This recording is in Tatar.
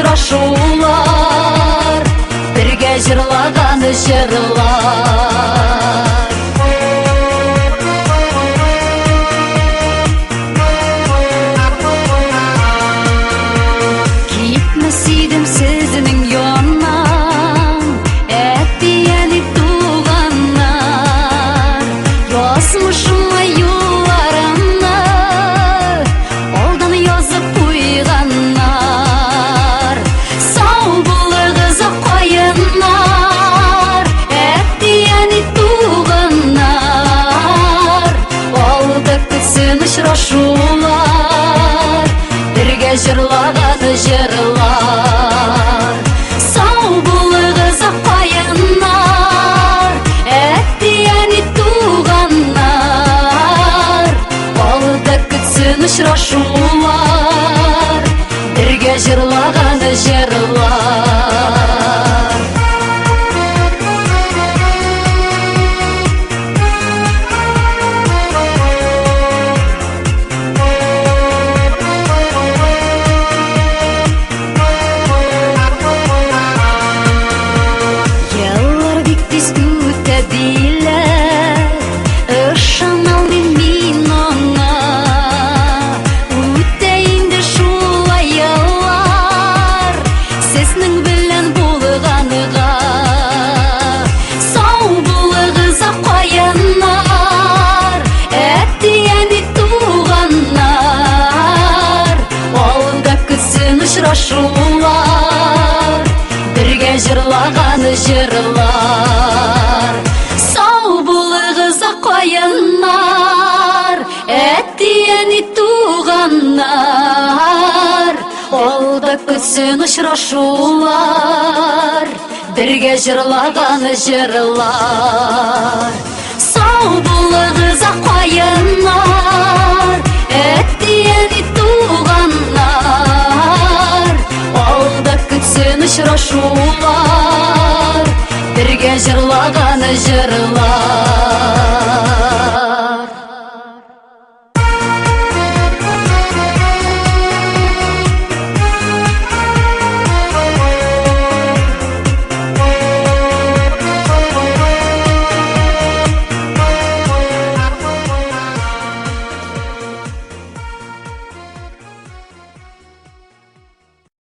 очрашулар, бергә җырлаган җырлар. Китмәс идем сезнең яннан, әти-әни, туганнар. Язмышыма юлларымны алдан язып куйганнар. Сау булыгыз, каеннар, әти-әни, туганнар. Алда көтсен очрашулар, бергә җырлаган җырлар. Сау булыгыз, каеннар, әти-әни, туганнар. Алда көтсен очрашулар, бергә җырлаган җырлар. Еллар бик тиз үтә диләр, ышаналмыйм мин аңа. Үтә инде шулай еллар, сезнең белән булганга. Сау булыгыз, каеннар, әти-әни, туганнар. Алда көтсен очрашулар, бергә җырлаган җырлар. Сау булыгыз, каеннар, әти-әни, туганнар. Алда көтсен очрашулар, бергә җырлаган җырлар. Сау булыгыз, каеннар, әти-әни, туганнар. Алда көтсен очрашулар, бергә җырлаган җырлар.